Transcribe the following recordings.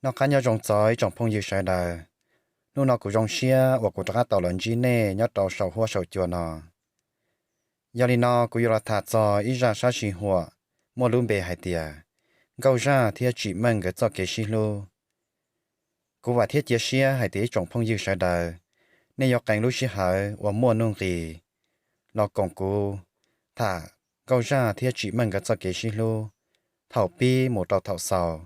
Noj qab nyob zoo txog ib tsoom phooj ywg sawv daws. Hnub no kuv zoo siab uas kuv rov qab tau los ntsib nej nyob rau saum huab saum cua no. Yog li no kuv yuav los tham txog ib zaj sab sij huam muaj lub npe hais tias Nkauj Zaj thiab Tsim Meej nkawd txoj kev sib hlub. Kuv vam thiab cia siab hais tias ib tsoom phooj ywg sawv daws, nej yuav qee lub sij hawm uas muaj nuj nqis los koom kuv tham Nkauj Zaj thiab Tsim Meej nkawd txoj kev sib hlub thaum pib mus rau thaum xaus,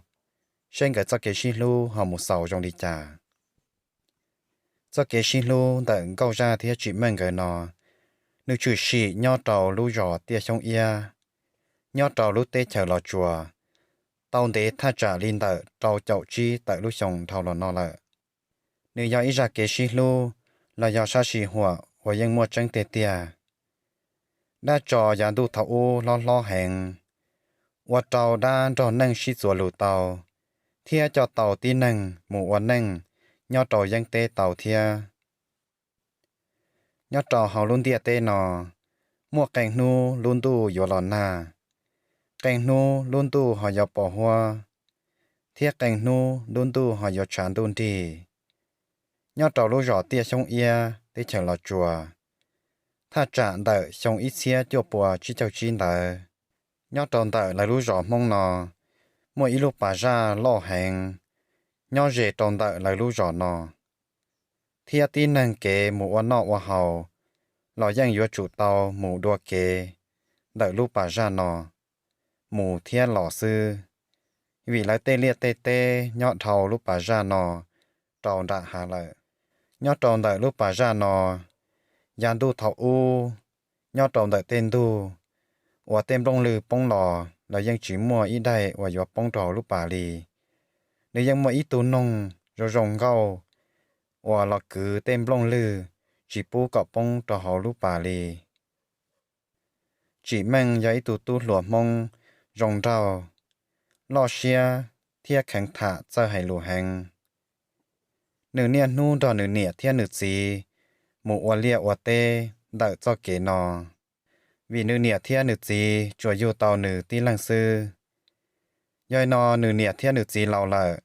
seb nkawd txoj kev sib hlub ho mus xaus zoo li cas. Txoj kev sib hlub ntawm Nkauj Zaj thiab Tsim Meej nkawd no, nws tshwm sim nyob rau lub zos Tiaj Xyoob Iab, nyob rau lub teb chaws Los Tsuas, tau ntev thaj tsam li ntawm rau caum tsib tawm lub xyoo dhau los no lawm. Nws yog ib zaj kev sib hlub los yog sab sij huam uas yeej muaj tseeb tiag tiag. Dab tso yav ntuj thaum ub hlob hlob heev, ua rau dab nrog neej sib txuas lus tau, thiab coj tau tib neeg mus ua neej nyob rau yeeb teb tau thiab. Nyob rau hauv lub ntiaj teb no, muaj qee hnub lub ntuj yuav los nag, qee hnub lub ntuj ho yuav pos huab, thiab qee hnub lub ntuj ho yuav tshav ntuj nrig. Nyob rau lub zos Tiaj Xyoob Iab teb chaws Los Tsuas, thaj tsam ntawm xyoo ib txhiab cuaj puas tsib caug tsib ntawd, nyob rau ntawm lawv lub zos Hmoob no, muaj ib lub pas zaj loj heev nyob ze rau ntawm lawv lub zos no, thiab tib neeg kev mus ua noj ua haus los yeej yuav tsum tau mus dua kev ntawm lub pas zaj no mus thiab los xwb, vim lawv tej liaj tej teb nyob dhau lub pas zaj no rau nram hav lawm. Nyob rau ntawm lub pas zaj no, yav ntuj thaum ub, nyob rau ntawm tej ntug uas tej nplooj lwg poob los, lawv yeej tsis muaj ib daim uas yuav poob rau hauv lub pas li. Nws yeej muaj ib tug noog zoo zoo nkauj uas los kwv tej nplooj lwg tsis pub kom poob rau hauv lub pas li. Tsim Meej yog ib tug tub hluas Hmoob zoo nraug, loj siab thiab kheev tham txawj hais lus heev. Nws niaj hnub nrog nws niam thiab nws txiv mus ua liaj ua teb ntawm txoj kev no, vim nws niam thiab nws txiv tsuas yug tau nws tib leeg xwb. Yog li no nws niam thiab nws txiv laus lawm,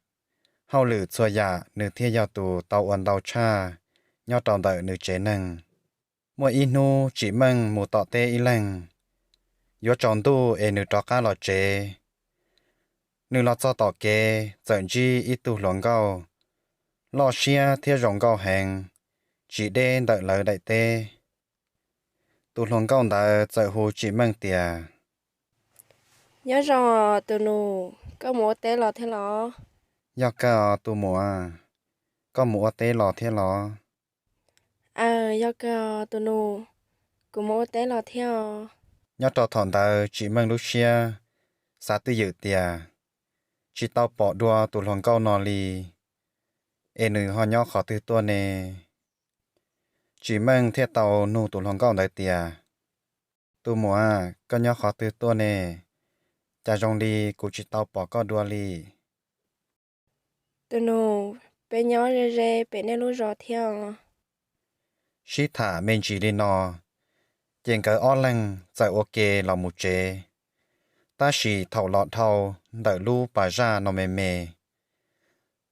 hauj lwm txhua yam nws thiaj yog tus tau ua ntau tshaj nyob rau ntawm nws tsev neeg. Muaj ib hnub Tsim Meej mus tom teb ib leeg, yuav tsaus ntuj es nws rov qab los tsev. Nws los txog tom kev txawm ntsib ib tug hluas nkauj loj siab thiab zoo nkauj heev tsis deb ntawm lawv daim teb. Tus hluas nkauj ntawd txawm hu Tsim Meej tias, Nyob zoo tus nus, koj mus ua teb los thiab los? Yog kawg os tus muam, koj mus ua teb los thiab los? Aw, yog kawg os tus nus, kuv mus ua teb los thiab os. Nyob rau thaum ntawd Tsim Meej lub siab xav twj ywm tias, tsis tau pom dua tus hluas nkauj no li, es nws ho nyob qhov twg tuaj ne? Tsim Meej thiaj tau nug tus hluas nkauj ntawd tias, tus muam, koj nyob qhov twg tuaj ne? Cas zoo li kuv tsis tau pom koj dua li. Tus nus, peb nyob ze ze pem nej lub zos thiab os. Sib tham me ntsis li no, ces nkawd ob leeg txawm ua ke los mus tsev. Tab sis thaum los dhau ntawm lub pas zaj no me me,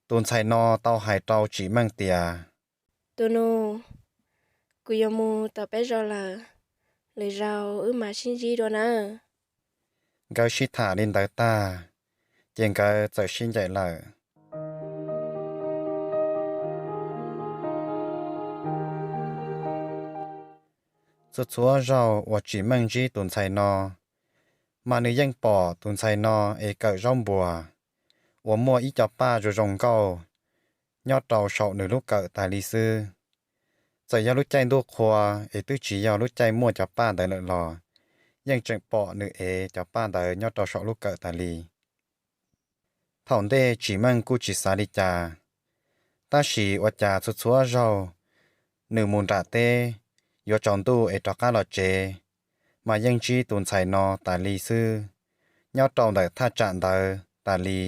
tus ntxhais no tau hais rau Tsim Meej tias, tus nus, kuv yuav mus tom peb zos lawm, lwm zaus wb mam sib ntsib dua nawb. Nkawd sib tham li ntawd tag, ces nkawd txawm sib ncaim lawm. Txhua txhua zaug uas Tsim Meej ntsib tus ntxhais no, mas nws yeej pom tus ntxhais no es kawm zaub npuas uas muaj ib co paj zoo zoo nkauj nyob rau saum nws lub kawm tas li xwb. Txawm yog lub caij ntuj qhua es twb tsis yog lub caij muaj cov paj ntawd lawm los yeej tseem pom nws ev cov paj ntawd nyob rau saum lub kawm tas li. Thaum ntej Tsim Meej kuj tsis xav li cas, tab sis ua cas txhua txhua zaug nws mus nram teb, yuav tsaus ntuj es rov qab los tsev, mas yeej ntsib tus ntxhais no tas li xwb, nyob rau ntawm thaj tsam ntawd tas li.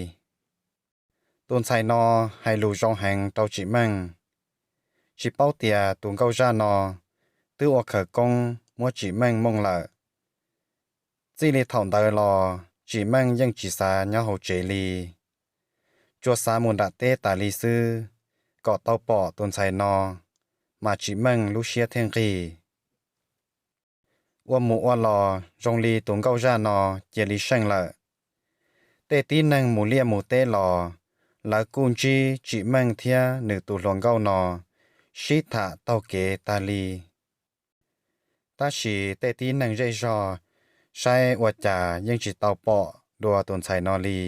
Tus ntxhais no hais lus zoo heev rau Tsim Meej, tsis paub tias tus nkauj zaj no twb ua khawv koob muab Tsim Meej mooj lawm. Txij li thaum ntawd los Tsim Meej yeej tsis xav nyob hauv tsev li. tsuas xav mus nram teb tas li xwb, kom tau pom tus ntxhais no, mas Tsim Meej lub siab thiaj nqig. Ua mus ua los zoo li tus nkauj zaj no cia li seej lawm. Tej tib neeg mus liaj mus teb los, lawv kuj ntsib Tsim Meej thiab nws tus hluas nkauj no sib tham taug kev tag li. Tab sis tej tib neeg zej zog saib ua cas yeej tsis tau pom dua tus ntxhais no li.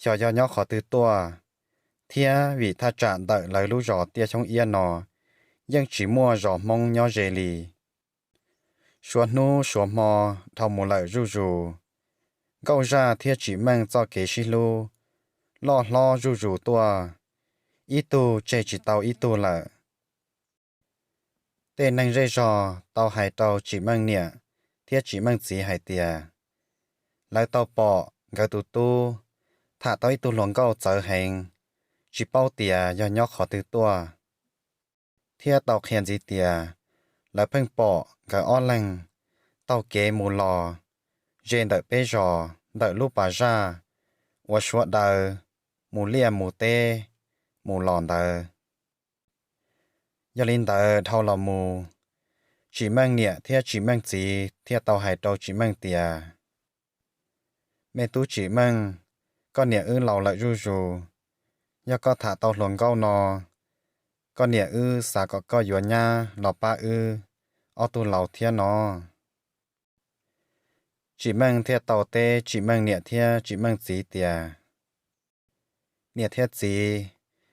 Xyov yog nyob qhov twg tuaj, thiab vim thaj tsam ntawm lawv lub zos Tiaj Xyoob Iab no yeej tsis muaj zos Hmoob nyob ze li. Suav hnub suav hmo dhau mus lawm zuj zus, nkauj zaj thiab Tsim Meej txoj kev sib hlub loj hlob zuj zus tuaj, ib tug tseg tsis tau ib tug lawm. Tej neeg zej zog tau hais rau Tsim Meej niam thiab Tsim Meej txiv hais tias, lawv tau pom nkawd tus tub tham tau ib tug hluas nkauj txawv heev, tsis paub tias yog nyob qhov twg tuaj. Thiab tau qhia ntxiv tias, lawv pheej pom nkawd ob leeg taug kev mus los ze ntawm peb zos ntawm lub pas zaj uas Suav daws mus liaj mus teb mus los ntawd. Yog li ntawd dhau los mus, Tsim Meej niam thiab Tsim Meej txiv thiaj tau hais rau Tsim Meej tias, me tub Tsim Meej, koj niam wb laus lawm zuj zus, yog koj tham tau hluas nkauj no, koj niam wb xav kom koj yuav nyab los pab wb ob tug laus thiab no. Tsim Meej thiaj tau teb Tsim Meej niam thiab Tsim Meej txiv tias, niam thiab txiv,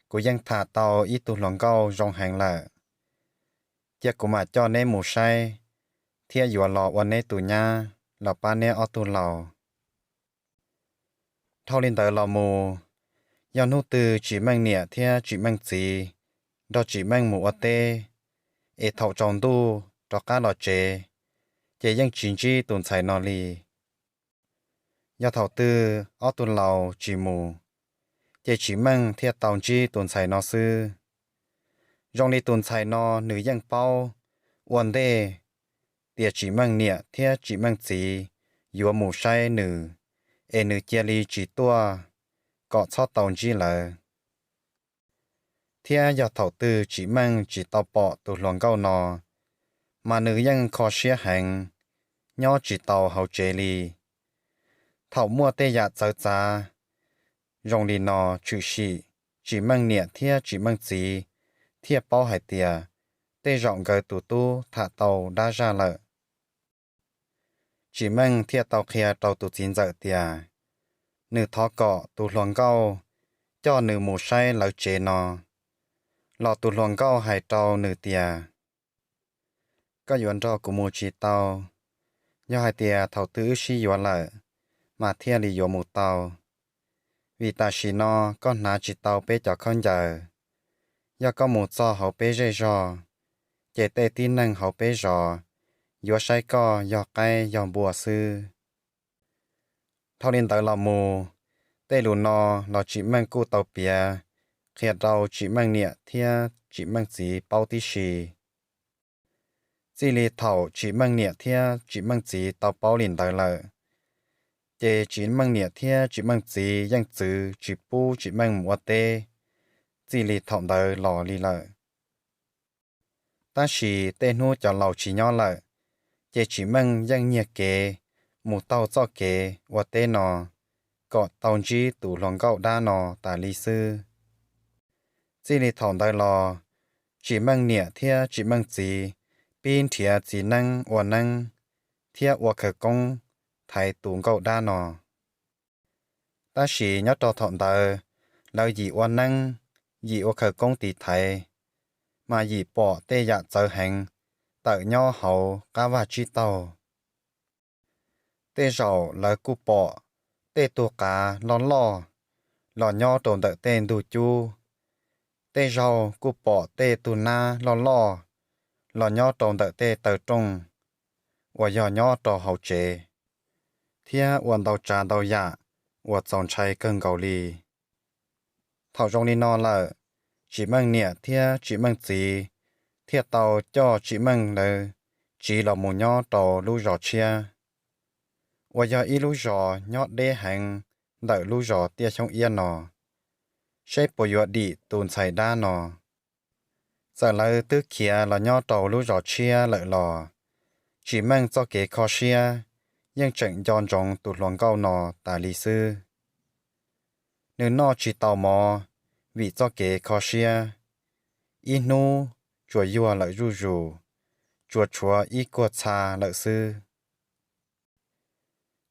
kuv yeej tham tau ib tug hluas nkauj zoo heev lawm, cia kuv mam coj neb mus saib thiab yuav los ua neb tus nyab los pab neb ob tug laus. Dhau li ntawd los mus, yog hnub twg Tsim Meej niam thiab Tsim Meej txiv nrog Tsim Meej mus ua teb, es thaum tsaus ntuj rov qab los tsev, ces yeej tsis ntsib tus ntxhais no li. Yog thaum twg ob tug laus tsis mus, ces Tsim Meej thiaj tau ntsib tus ntxhais no xwb. Zoo li tus ntxhais no nws yeej paub ua ntej tias Tsim Meej niam thiab Tsim Meej txiv yuav mus saib nws, es nws cia li tsis tuaj kom txhob tau ntsib lawv. Thiab yog thaum twg Tsim Meej tsis tau pom tus hluas nkauj no, mas nws yeej kho siab heev, nyob tsis tau hauv tsev li. Thaum muaj tej yam txawv txav zoo li no tshwm sim, Tsim Meej niam thiab Tsim Meej txiv thiaj paub hais tias tej zaum nkawd tus tub tham tau dab zaj lawm. Tsim Meej thiaj tau qhia rau tus txiv ntxawm tias, nws thov kom tus hluas nkauj coj nws mus saib lawv tsev no. Los tus hluas nkauj hais rau nws tias, koj yuav nrog kuv mus tsis tau, yog hais tias thaum twg wb sib yuav lawm, mas thiaj li yuav mus tau. Vim tam sim no koj hnav tsis tau peb cov khaub ncaws, yog koj mus txog hauv peb zej zog, ces tej tib neeg hauv peb zos yuav saib koj yog qaib yog npua xwb. Dhau li ntawd los mus, tej lus no los Tsim Meej kuj tau piav qhia rau Tsim Meej niam thiab Tsim Meej txiv paub tib si. Txij li thaum Tsim Meej niam thiab Tsim Meej txiv tau paub li ntawd lawm, ces Tsim Meej niam thiab Tsim Meej txiv yeej txwv tsis pub Tsim Meej mus ua teb txij li thaum ntawd los li lawm. Tab sis tej hnub cov laus tsis nyob lawm, ces Tsim Meej yeej nyiag kev mus taug txoj kev ua teb no kom tau ntsib tus hluas nkauj dab no tas li xwb. Txij li thaum ntawd los, Tsim Meej niam thiab Tsim Meej txiv pib nrhiav txiv neeb ua neeb thiab ua khawv koob thaiv tus nkauj dab no. Tab sis nyob rau thaum ntawd, lawv yim ua neeb, yim ua khawv koob tiv thaiv, mas yim pom tej yam txawv heev tawm nyob hauv qab vaj tsib taug. Tej zaum lawv kuj pom tej tug qav loj loj los nyob rau ntawm tej ntug cub. Tej zaug kuj pom tej tug nab loj loj los nyob rau ntawm tej taw rooj uas yog nyob rau hauv tsev, thiab ua ntau tsav ntau yam uas txaus ntshai kawg nkaus li. Thaum zoo li no lawm, Tsim Meej niam thiab Tsim Meej txiv thiaj tau coj Tsim Meej lawv tsiv los mus nyob rau lub zos tshiab, uas yog ib lub zos nyob deb heev ntawm lub zos Tiaj Xyoob Iab no. seb puas yuav dim tus ntxhais dab no. Txawm lawv twb khiav los nyob rau lub zos tshiab lawm los, Tsim Meej txoj kev kho siab yeej tseem nco ntsoov tus hluas nkauj no tas li xwb. Nws noj tsis tau mov vim txoj kev kho siab, ib hnub tsuas yuag lawm zuj zus, tsuas tshuav ib kuag txha lawm xwb.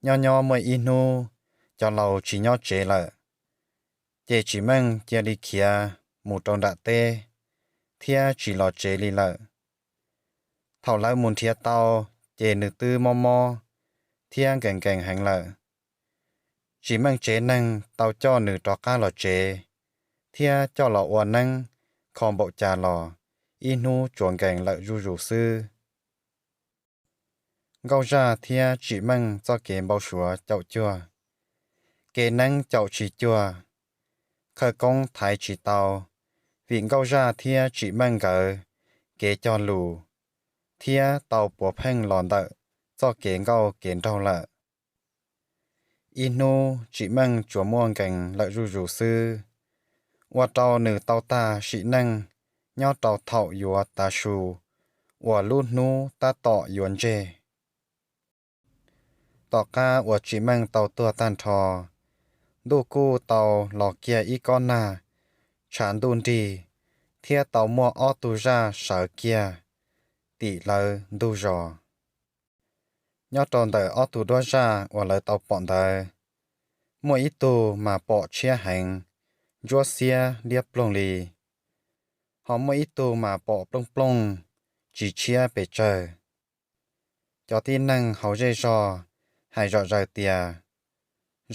Nyob nyob muaj ib hnub, cov laus tsis nyob tsev lawm, ces Tsim Meej cia li khiav mus rau nram teb thiab tsis los tsev li lawm. Thaum lawv mus nrhiav tau, ces nws twb mob mob thiab nkees nkees heev lawm. Tsim Meej tsev neeg tau coj nws rov qab los tsev thiab coj los ua neeb kho npaum cas los ib hnub tsuas nkees lawm zuj zus xwb. Nkauj Zaj thiab Tsim Meej txoj kev npau suav caum cuag, kev neeb caum tsis cuag, khawv koob thaiv tsis tau, vim Nkauj Zaj thiab Tsim Meej nkawd kev cog lus thiab tau puav pheej los ntawm txoj kev nkauj kev nraug lawm. Ib hnub Tsim Meej tsuas muaj nkees lawm zuj zus xwb, ua rau nws tau tag sim neej nyob rau thaum yuav tav su uas lub hnub tab tom yuav ntseg. Tom qab uas Tsim Meej tau tuag tag nrho, ntuj kuj tau los kiag ib kob nag tshav ntuj nrig, thiab tau muaj ob tug zaj sawv kiag tim lawv ntug zos. Nyob rau ntawm ob tug duab zaj uas lawv tau pom ntawd, muaj ib tug mas pom tshiab heev, ntsuab xiab liab ploog li, ho muaj ib tug mas pom plooj plooj, tsis tshiab pes tsawg. Cov tib neeg hauv zej zog hais zom zaws tias,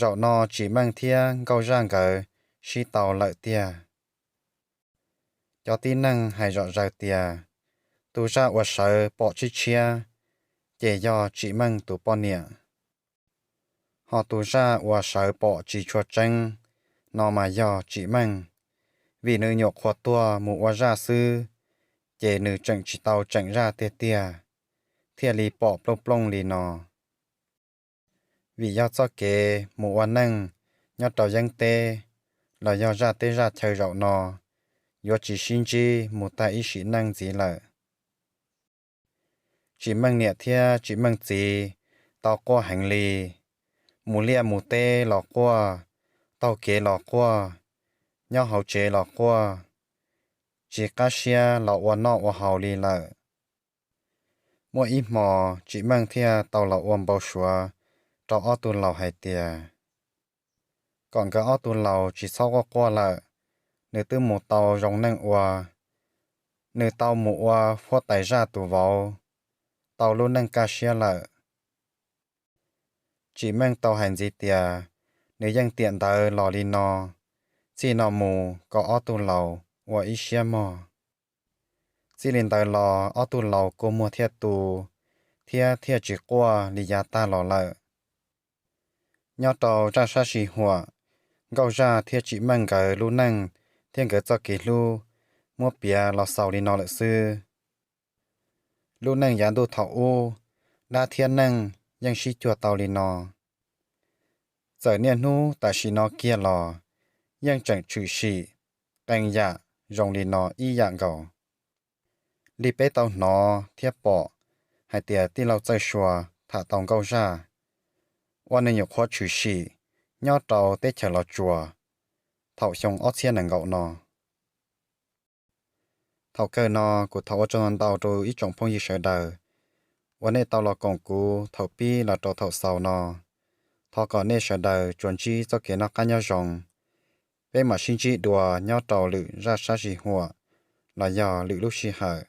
zaum no Tsim Meej thiab Nkauj Zaj nkawd sib tau lawm tiag. Cov tib neeg hais zom zaws tias, tus zaj uas sawv pom tshiab tshiab, ces yog Tsim Meej tus poj niam, ho tus zaj uas sawv pom tsis tshua tseeb no mas yog Tsim Meej, vim nws nyuam qhuav tuag mus ua zaj xwb, ces nws tseem tsis tau tseem zaj tiag tiag, thiaj li pom plooj plooj li no. Vim yog txoj kev mus ua neej nyob rau yeeb teb los yog zaj teb zaj chaw zaum no yuav tsis sib ntsib mus tag ib sim neej ntxiv lawm. Tsim Meej niam thiab Tsim Meej txiv tau quaj heev li, mus liaj mus teb los quaj, taug kev los quaj, nyob hauv tsev los quaj, tsis qab siab los ua noj ua haus li lawm. Muaj ib hmo, Tsim Meej thiaj tau los ua npau suav rau ob tug laus hais tias, kom nkawd ob tug laus tsis txhob quaj quaj lawm, nws twb mus tau zoo neej ua, nws tau mus ua huab tais zaj tus vauv, tau lub neej kaj siab lawm. Tsim Meej tau hais ntxiv tias, nws yeej tiam ntawd los li no, txij no mus kom ob tug laus ua ib siab mog. Txij li ntawd los ob tug laus kua muag thiaj tu, thiab thiaj tsis quaj li yav tag los lawm. Nyob rau zaj sab sij huam, Nkauj Zaj thiab Tsim Meej nkawd lub neej thiab nkawd txoj kev hlub muab piav los xaus li no lawm xwb. Lub neej yav ntuj thaum ub, dab thiab neeg yeej sib cuag tau li no. Txawm niaj hnub tam sim no kiag los yeej tseem tshwm sim qee yam zoo li no ib yam nkaus. Li peb tau hnov thiab pom hais tias tij laug Txawj Sua tham tau Nkauj Zaj, uas nws nyuam qhuav tshwm sim nyob rau teb chaws Los Tsuas thaum xyoo ob txhiab nees nkaum no. Thaum kawg no kuv thov ua tsaug ntau rau ib tsoom phooj ywg sawv daws uas nej tau los koom kuv thaum pib los rau thaum xaus no. Thov kom nej sawv daws tsuas ntsib txoj kev noj qab nyob zoo. Peb mam sib ntsib dua nyob rau lwm zaj sab sij huam los yog lwm lub sij hawm.